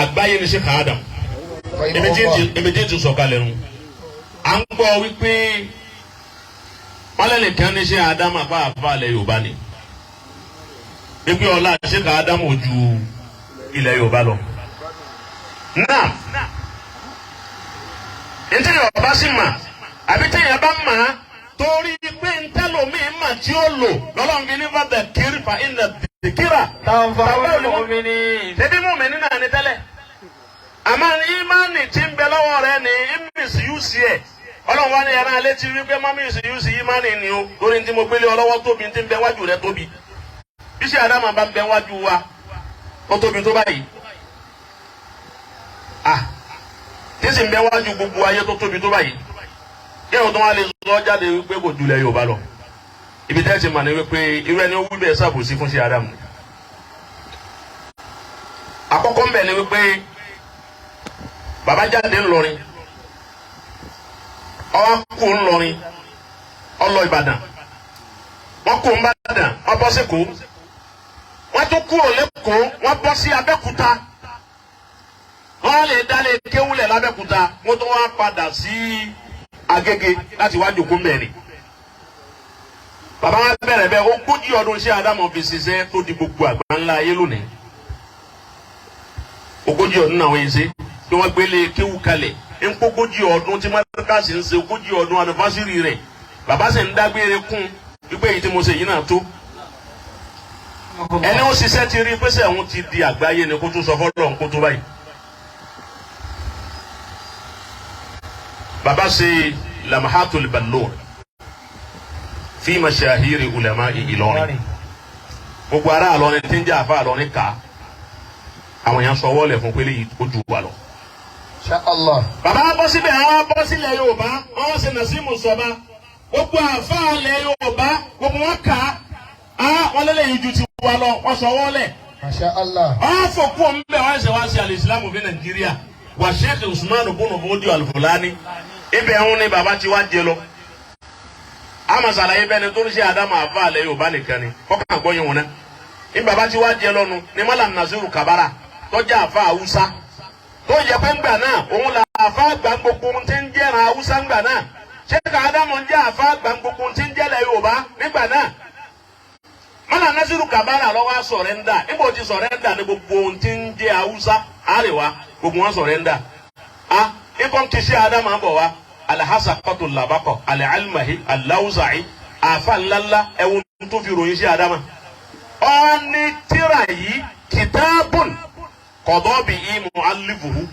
Àgbáyé ni Sheikh Adam. Ibi tí ti sọ̀kalẹ̀ nu. À ń gbọ́ wípé wọ́n lẹ́nìkan ní Sheikh Adam àfa àfa ilẹ̀ Yorùbá ni. Wípé ọlá Sheikh Adam ò ju ilẹ̀ Yorùbá lọ. Náà ntí Yorùbá sì mà àbí téèyàn bá mà á torí pé ntẹ́lómi mà tí ó lò lọ́lọ́run fi ní فذكر فإن الذكرى. تنفع المؤمنين. Ṣebí mùmínì náà ní tẹ́lẹ̀. Àmọ́ ìmánì tí ń bẹ lọ́wọ́ rẹ ní misuse ẹ̀. Ọlọ́run wá ní ẹran alẹ́ tí wípé má misuse ìmánì ni o. Lórí tí mo gbélé ọlọ́wọ́ tóbi, tí ń bẹ wájú rẹ tóbi. Bísí Àdámà bá ń bẹ wájú wa, ó tóbi tó báyìí. Ah, tí sì ń bẹ wájú gbogbo ayé tó tóbi tó báyìí. Kí ẹ̀hún tó wá lè sọ jáde wípé kò julẹ̀ Yorùbá lọ. Ibi tẹ́ ti mọ̀ ní wípé irú ẹni ó wí bẹ́ẹ̀ ṣàbòsí fún sí Ádámù. Àkọ́kọ́ ń bẹ̀ ni wípé bàbá jáde ńlọrin, ọwọ́ kú ńlọrin, ọlọ Ìbàdàn, wọ́n kú ńbàdàn, wọ́n bọ́ sí Èkó, wọ́n tún kúrò lẹ́kọ̀ọ́, wọ́n bọ́ sí Abẹ́òkúta, wọ́n lè dálé kéwúlẹ̀ lábẹ́òkúta, wọ́n tún wá padà sí Agége láti wá jòkó mẹ́rin. Bàbá wa bẹ̀rẹ̀ bẹ́ẹ̀ 40 ọdún sí Ádámù fi ṣiṣẹ́ tó di gbogbo àgbà ńlá ayé lónìí. 40 ọdún náà wọ́n yìí ṣe tí wọ́n gbélé kéwú kalẹ̀ ńkógójì ọdún tí mọ́tàkàsì ń ṣe 40 ọdún anniversary rẹ̀, bàbá sì ń dágbére kún wípé èyí tí mo ṣe yìí náà tó. Ẹni ó ṣiṣẹ́ ti rí pèsè òun ti di àgbáyé ni kó tó sọ fọlọ́ kó tó báyìí. Bàbá ṣe Lamahatul Ballur fi mashahiri ulama Ìlọrin. Gbogbo ará Ìlọrin tí ń jẹ́ àfa Ìlọrin ká àwọn èèyàn sọ wọ́ọ̀lẹ̀ fún pélé yìí ó ju wa lọ. Insha Allah. Bàbá bọ́ síbẹ̀, àwọn bọ́ sílẹ̀ Yorùbá, wọ́n ṣe Nàsímù sọba, gbogbo àfa ilẹ̀ Yorùbá gbogbo wọn kà á, wọ́n lélẹ̀ yìí ju ti wa lọ, wọ́n sọ wọ́ọ̀lẹ̀. Masha Allah. Wọ́n fòkú ọ̀nbẹ, wọ́n ṣe wá sí alìsílámù fi Nàìjíríà wà Sheikh Usman bunu Fodio Alfulani, ibẹ̀ ń ní bàbá tí wá jẹ lọ. Àmọ́ sàlàyé bẹ́ẹ̀ ni tó ń ṣe Ádámù àfa ilẹ̀ Yorùbá nìkan ni kọ́kàn gbọ́ yín wọn náà ní bàbá tí wá jẹ lọ́nu ní Malam Nasiru Kabara tọ́jà àfa Haúsá tó yẹ pé ńgbà náà òun là àfa àgbà gbogbo ohun tí ń jẹ́ran Haúsá ńgbà náà. Sheikh Ádámù ń jẹ́ àfa àgbà gbogbo ohun tí ń jẹ́lẹ̀ Yorùbá nígbà náà. Malam Nasiru Kabara lọ́wọ́ surrender. Níbo ti surrender ní gbogbo ohun tí ń jẹ́ Haúsá àríwá, gbogbo wọn surrender. A ikọ̀ kì í ṣe Ádámù àbọ̀ wa alahasa kọ́tù làbákọ̀ alẹ́ alawusa'i àfa ńláńlá ẹ̀wọ̀n tó fi ròyìn sí Ádámù. Ọ̀ní tíra yìí كتاب قضى به مؤلفه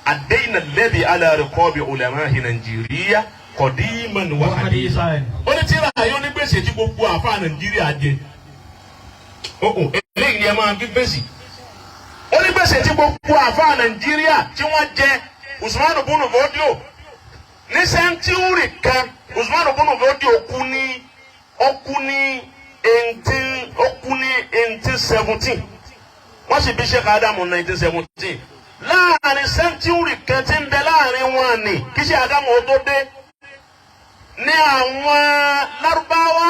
الدين الذي على رقاب علماء نيجيريا قديما وحديثا. Ó ní tíra yìí ó ní gbèsè tí gbogbo àfa Nàìjíríà jẹ. Ó eléyìí ni ẹ máa fi gbèsè. Ó ní gbèsè tí gbogbo àfa Nàìjíríà tí wọ́n jẹ Usman bunu Fodio ní century kan. Usman bunu Fodio kú ní, ó kú ní 18, ó kú ní 1817, wọ́n sì bí Sheikh Adamu 1917. Láàrin century kan tí ń bẹ láàrin wọn ni kí Sheikh Adamu ó tó dé ní àwọn Lárúbáwá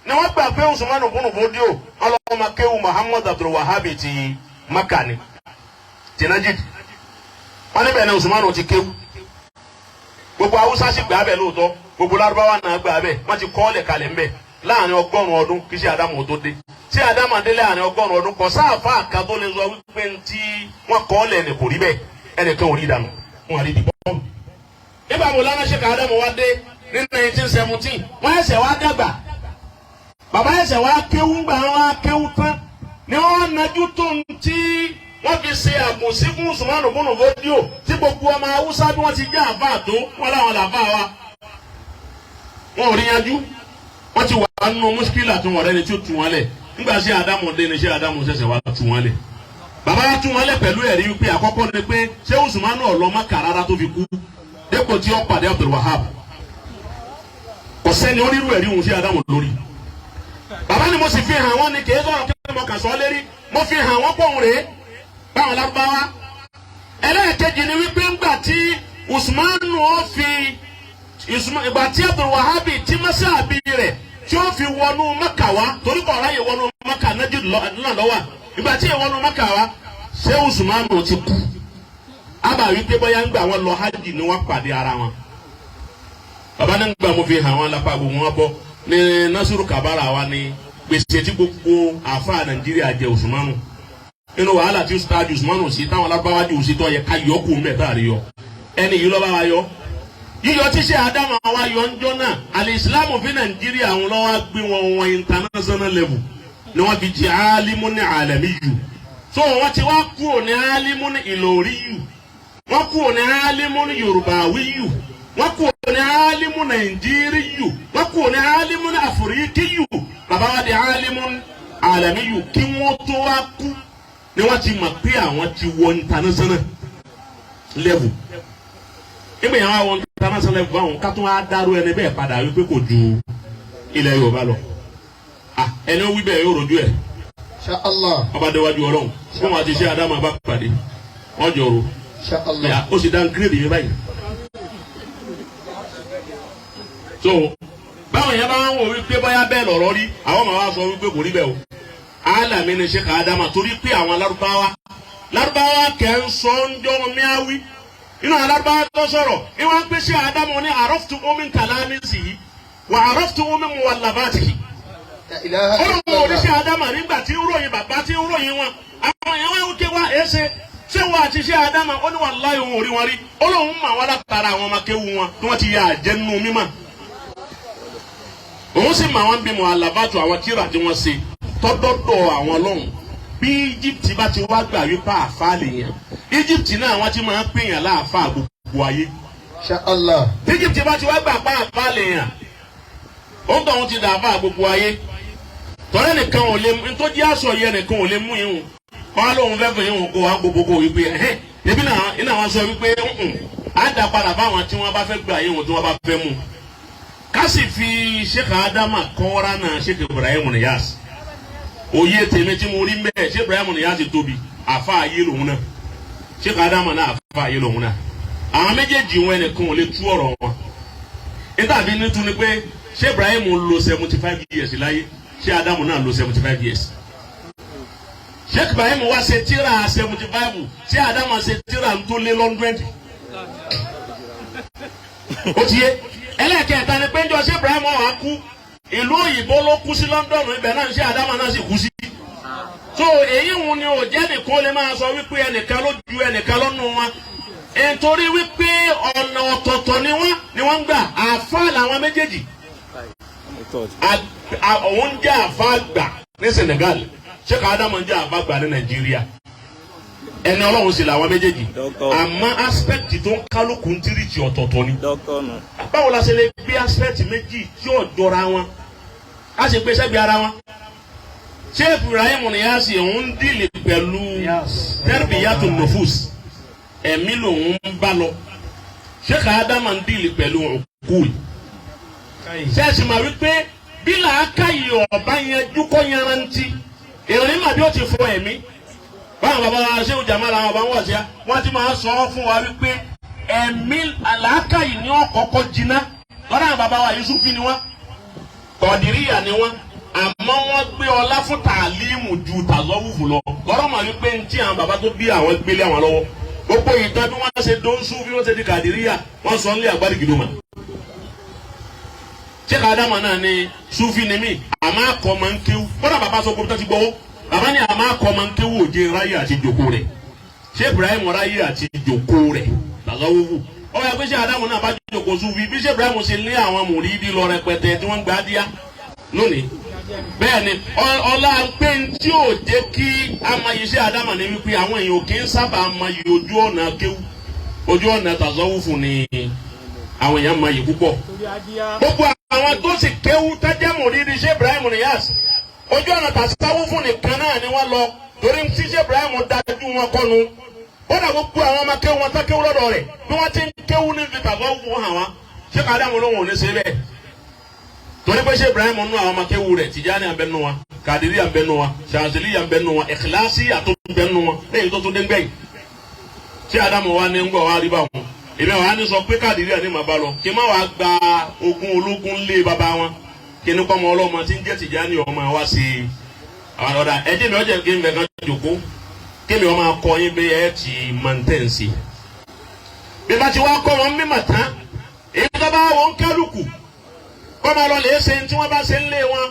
ni wọ́n gbà pé Usman bunu Fodio ọlọ́mọ kéwù Muhammad Abdul Wahhab ti Maka ni ti Najid. Wọ́n níbẹ̀ ni Usman ti kéwù. Gbogbo Haúsá sì gbà bẹ́ẹ̀ lóòótọ́, gbogbo Lárúbáwá náà gbà bẹ́ẹ̀. Wọ́n ti kọ́ ọ́lẹ̀ kalẹ̀ ńbẹ̀ láàrin 100 ọdún kí sí Ádámù tó dé. Sí Ádámù dé láàrin 100 ọdún, kò sáàfà kan tó lè sọ wípé ntí wọ́n kọ́ ọ́lẹ̀ ní kò rí bẹ́ẹ̀. Ẹnìkan ò rí dànù, wọn àrí dìbò. Nígbà wo lánàá ṣe ká Ádámù wá dé ní 1917, wọ́n ẹsẹ̀ wá dàgbà, bàbá ẹsẹ̀ wá kéwú. Gbà wá kéwú tán ni wọ́n nájú tó ń tí wọ́n fi ṣe àgùnsí fún Usman bunu Fodio tí gbogbo ọmọ Haúsá bí wọ́n ti jẹ́ àfáà tó wọ́n láwọn làfáà wa, wọn ò rí yanjú. Wọ́n ti wà nínú mùsùkìlà tó wọ́n rẹ́ni tí ó tu wọn lẹ̀. Nígbà sí Ádámù dé ni ṣé Ádámù ṣẹ̀ṣẹ̀ wá tu wọn lẹ̀. Bàbá wa tú wọn lẹ̀ pẹ̀lú ẹ̀rí wípé àkọ́kọ́ ni pé ṣé Usman ọ̀lọ́ Mákà rárá tó fi kú dépò tí ó pàdé Abdul Wahab. Kò sẹ́ni onírú ẹ̀rí òun sí Ádámù lórí. Bàbá ni mo sì fi hàn wọ́n ni, kì í sọ̀rọ̀ kí mo kà sọ lérí, mo fi hàn wọ́n pọ̀ rèé báwọn Lárúbáwá. Ẹlẹ́ẹ̀kejì ni wípé ńgbà tí Usman ó fi ìgbà tí Abdul Wahabi tí mọ́sáàbí rẹ̀ tí ó fi wọnú Mẹ́kà wá, torí kọ̀ ráyè wọnú Mẹ́kà, Najd náà lọ́wọ́ ìgbà tí ìwọnú Mẹ́kà wá. Ṣé Usmanu ti kú? Ábà wípé bóyá ń gbà wọn lọ hajj ni wọ́n pàdé ara wọn. Bàbá ní gbà mo fi hàn wọn lápá gbogbo wọn bọ́ ní Nasiru Kabara wa ni gbèsè tí gbogbo àfa Nàìjíríà jẹ Usmanu. Inú wàhálà tí Ustaz Usmanu sí táwọn alábáwájú sí tọ́ yẹ ká yọ kù mẹ́ta rí yọ. Ẹni yìí lọ́ba wa yọ. Yíyọ tí ṣe Ádámù àwa yọ ń jọ náà, alìsílámù fi Nàìjíríà àwọn lọ́wọ́ gbé wọn wọn international level ni wọ́n fi jẹ́ alimu ní alẹ́mí yù. So wọ́n ti wá kúrò ní alimu ní Ìlọrí yù, wọ́n kúrò ní alimu ní Yorùbáwí yù, wọ́n kúrò ní alimu Nàìjírí yù, wọ́n kúrò ní alimu ní Àfíríkì yù. Bàbá wa di alimu alẹ́mí yù kí wọ́n tó wá kú ni wọ́n ti mọ̀ pé àwọn ti wọ international level. Nígbà yẹn wọ́n wọ international level báwọn ká tún wá dárú ẹni bẹ́ẹ̀ padà wípé kò ju ilẹ̀ Yorùbá lọ. Ẹni ó wí bẹ́ẹ̀ yóò rojú ẹ̀. Insha Allah. Ọba déwájú Ọlọ́run fún wọn àti iṣẹ́ Ádámù bá pàdé wọ́n jọrò. Insha Allah. Ó sì dá gírèdì yẹn báyìí. So báwọn yẹn bá wọn wò wípé bóyá bẹ́ẹ̀ lọ̀rọ̀ rí, àwọn máa wá sọ wípé kò rí bẹ́ẹ̀ o. Alami ni Sheikh Adama torí pé àwọn Lárúbáwá kẹ́ ń sọ ń jọ miawi inú àwọn Lárúbáwá tó sọ̀rọ̀ ìwọ̀n pé Sheikh Adama ní araftu omi kalamisihi wà araftu omi muwallafatihi. La ilaha Olùwọ̀n illallah. oníṣẹ́ Adama nígbà tí ń ròyìn bàbá tí ń ròyìn wọn àwọn èèyàn wọn ké wá ẹsẹ ṣé wọn àti ṣé Adama ó ní wallahi òun ò rí wọn rí, ó lóun mọ àwọn látara àwọn ọmọ kéwu wọn tí wọn ti ya àjẹnú mímọ́, òun sì mọ àwọn bímọ alábàtò àwọn tíra tí wọn ṣe tọdọdọ àwọn lọ́hùn. Bí Egypt bá ti wá gbà wípé àfa lè yàn, Egypt náà wọn ti máa ń pèèyàn láàfa gbogbo ayé. Insha Allah. Egypt bá ti wá gbà pa àfa lè yàn, ó ń tọ́ òun ti dà àfa gbogbo ayé. Tọ́lá nìkan ò lè mú ntọ́jú aṣọ yẹn nìkan ò lè mú yín o kọ́ lóun fẹ́ fún yín o kó wa gbogbo kó wípé ẹ̀hẹ́n ebi náà iná wọn sọ wípé nǹkan á dà padà fáwọn tí wọ́n bá fẹ́ gbà yín o tí wọ́n bá fẹ́ mú. Ká sì fi Sheikh Adama kọ́ra náà Sheikh Ibrahim Niyas òye tèmi tí mo rí mbẹ́ Sheikh Ibrahim Niyas tóbi àfa ayé lòun náà, Sheikh Adama náà àfa ayé lòun náà, àwọn méjèèjì wọn ẹnìkan ò lè tú ọ̀rọ̀ wọn. Níta fi ní tu ni pé Sheikh Ibrahim lò 75 years láyé, ṣé Adamu náà lò 75 years. Sheikh Ibrahim wá ṣe tíra 75, ṣé Adamu ṣe tíra tó lé 100. Ó ti yé. Ẹlẹ́kẹ̀ẹ́ta ni pé ń jọ ṣé Ibrahim wà kú ìlú òyìnbó ló kú sí London, ibẹ̀ náà ṣé Adamu náà sì kú sí. So èyí ń ni ò jẹ́ nìkan lè máa sọ wípé ẹnìkan ló ju ẹnìkan lọ́nu wọn, nítorí wípé ọ̀nà ọ̀tọ̀ọ̀tọ̀ ni wọ́n ń gbà. Àáfàá làwọn méjèèjì. Òun jẹ́ àfa àgbà ní Senegal, Sheikh Adamu jẹ́ àfa àgbà ní Nàìjíríà. Ẹni Ọlọ́run sì làwọn méjèèjì, àmọ́ aspect tó ń kálukú ń tírìtì ọ̀tọ̀ọ̀tọ̀ ni. Báwo la ṣe lè gbé aspect méjì tí ò jọra wọn a sì gbé sẹ́gbẹ̀ẹ́ ara wọn? Sheikh Ibrahim Niyas òun ń dìlì pẹ̀lú tarbiyatu nufus, ẹ̀mí lòun ń bá lọ. Sheikh Adamu ń dìlì pẹ̀lú uqul. Sẹ́ẹ̀sì máa wípé bí làákàyè ọ̀bá yẹn dúkọ́ yanrantí ìrìn màbí ó ti fọ ẹ̀mí. Báwọn bàbá wa ṣé òjàmá làwọn bàbá wọn ṣe wọ́n ti máa sọ ọ́ fún wa wípé ẹ̀mí làákàyè ni ọ̀kọ̀ọ̀kọ̀ jiná. Lọ́dọ̀ àwọn bàbá wa Yusufi ni wọ́n, Kọ̀dìríyà ni wọ́n, àmọ́ wọ́n gbé ọlá fún tàlímù ju tàzọ́wùfù lọ. Lọ́dọ̀ máa wípé ntí àwọn bàbá tó bí àwọn gbélé àwọn lọ́wọ́ gbogbo ìtàn bí wọ́n ṣe dóńsú bí wọ́n ṣe di Kàdìríyà wọ́n sọ nílé àgbàdìgìdòmà. Sheikh Adama náà ni Sufi ni mí, àmọ́ akọ máa ń kéwú. Kódà bàbá sọ pé tó ti gbọ́wọ́ bàbá ní àmọ́ akọ máa ń kéwú òjé ráyè àti jòkó rẹ̀. Sheikh Ibrahim ráyè àti jòkó rẹ̀ làzọ́wọ́wù. Ó yẹ pé Sheikh Adamu náà bá jòkó Sufi bí Sheikh Ibrahim ṣe lé àwọn mùrídìí lọ rẹpẹtẹ tí wọ́n ń gbá díá lónìí. Bẹ́ẹ̀ ni ọlá pé tí ò jẹ́ kí amáyé Sheikh Adama ní wípé àwọn èèyàn kì í sábà mayè ojú ọ̀nà kéwú, ojú ọ̀nà tàzọ́wùfù ni àwọn èèyàn mayè púpọ̀. Gbogbo àwọn tó sì kéwú tájẹ́ mùrídìí Sheikh Ibrahim Niyas ojú ọ̀nà tàṣáwùfù nìkan náà ni wọ́n lọ, torí tí Sheikh Ibrahim dájú wọn kọ́nu. Ó dà gbogbo àwọn ọmọ kéwú wọn tá kéwú lọ́dọ̀ rẹ̀ bí wọ́n ti ń kéwú ní fi tàṣáwùfù hàn wá. Sheikh Adamu lóhùn ò ní ṣe bẹ́ẹ̀, torí pé Sheikh Ibrahim nú àwọn ọmọ kéwú rẹ̀ Tijani à ń bẹ nú wa, Kadiri à ń bẹ nú wa, Shazili à ń bẹ nú wa, Ikhlasi àtó ń bẹ nú wa lẹ́yìn tó tún dé gbẹ̀yìn. Sheikh Adamu wa ní ń gbọ́ wa rí bá wọn, èmi àwọn á ní sọ pé Kadiri à ní màá bá lọ kí n má wàá gba ogún ológun lé bàbá wọn, kí ní kọ́ ọmọ ọlọ́mọ tí ń jẹ́ Tijani ọmọ wa sí i. Àwọn ọ̀dà ẹ̀jẹ̀ mi ọ̀jẹ̀ kí n bẹ̀ kan jòkó kí Kí mi wọ́n máa kọ́ yín bí ẹ ti mọ̀ntẹ́ǹsì. Bí bá ti wá kọ́ wọn mímọ̀ tán, èyí tó bá wọn kálukú kọ́ máa lọ lè ṣe tí wọ́n bá ṣe ń lé wọn.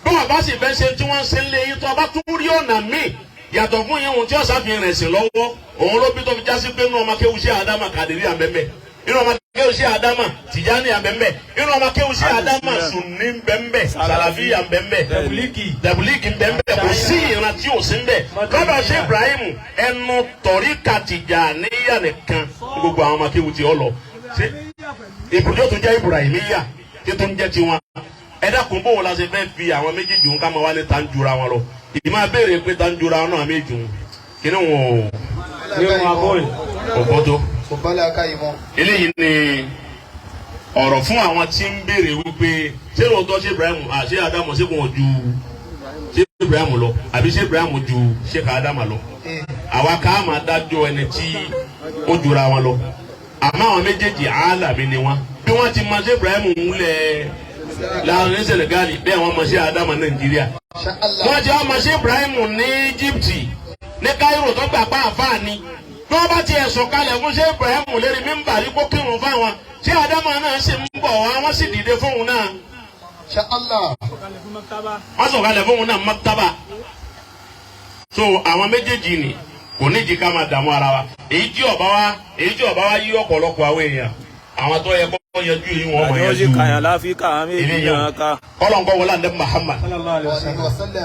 Bí wọ́n bá sì fẹ́ ṣe tí wọ́n ṣe ń lé yín, tó bá tún rí ọ̀nà míì yàtọ̀ fún yín ohun tí ọ̀sán fi rìn sí lọ́wọ́, òun ló bí tó fi já sí pé inú ọmọ kéwù sí Ádámà Kàdírí àbẹ́mẹ́, inú ọmọ kéwù sí Ádámà Tìjání àbẹ́mẹ́, inú ọmọ kéwù sí Ádámà Sùnní bẹ́m̀bẹ́, Sàlàfíà bẹ́m̀bẹ́, Tẹ̀bùlíkì bẹ́m̀bẹ́. Kò sí ìran tí ò sí ńbẹ̀ lọ́dọ̀ ṣé Ibrahim. Ẹnu tọ̀ríkà Tìjàníyà nìkan ní gbogbo àwọn ọmọ kéwù tí ó lọ ṣé ìbùdó tó jẹ́ Ibrahimiyya tí tó ń jẹ́ tiwọn. Ẹ dákun, bó wọn la ṣe fẹ́ fi àwọn méjèèjì ń ká máa wá ní ta ń jura wọn lọ? Ìmọ̀ béèrè pé ta ń jura wọn náà méjì ń kíní wọn ò kò tó. Kò bá làákàyè mọ́. Eléyìí ni ọ̀rọ̀ fún àwọn tí ń béèrè wípé ṣé lóòótọ́ ṣé Ibrahim ṣé Adamu ṣé kò ju ṣé Ibrahim lọ àbí ṣé Ibrahim ju ṣé ká Adamu lọ. Àwa ká máa dájọ́ ẹni tí ó jura wọn lọ, àmọ́ àwọn méjèèjì àálàmì ni wọn. Bí wọ́n ti mọ ṣé Ibrahim ń lẹ̀ láàrin Senegal, bẹ́ẹ̀ wọ́n mọ ṣé Adamu Nàìjíríà. Insha Allah. Wọ́n ti wá mọ ṣé Ibrahim ní Egypt, ní Cairo, tó gbà pa àfáà ni. Bí wọ́n bá ti ẹ̀sùn kalẹ̀ fún ṣé Ibrahim lérí mímbàrí kó kírun fáwọn, ṣé Adamu náà sì ń bọ̀ wá, wọ́n sì dìde fóun náà. Insha Allah. Wọ́n sọ̀kalẹ̀ fóun náà maktaba. So àwọn méjèèjì ni kò ní jí ká máa dààmú ara wa. Èyí tí ọba wa yí ọ̀pọ̀lọpọ̀ àwọn èèyàn, àwọn tó yẹ kó yanjú yìí, wọ́n mọ̀ Àjọ yanjú sì kàyàn láfíríkà, àwọn méjì eléyìí náà ká. kọ́lọ̀ ń kọ́ wọlé àdé Muhammad. Wa sallam.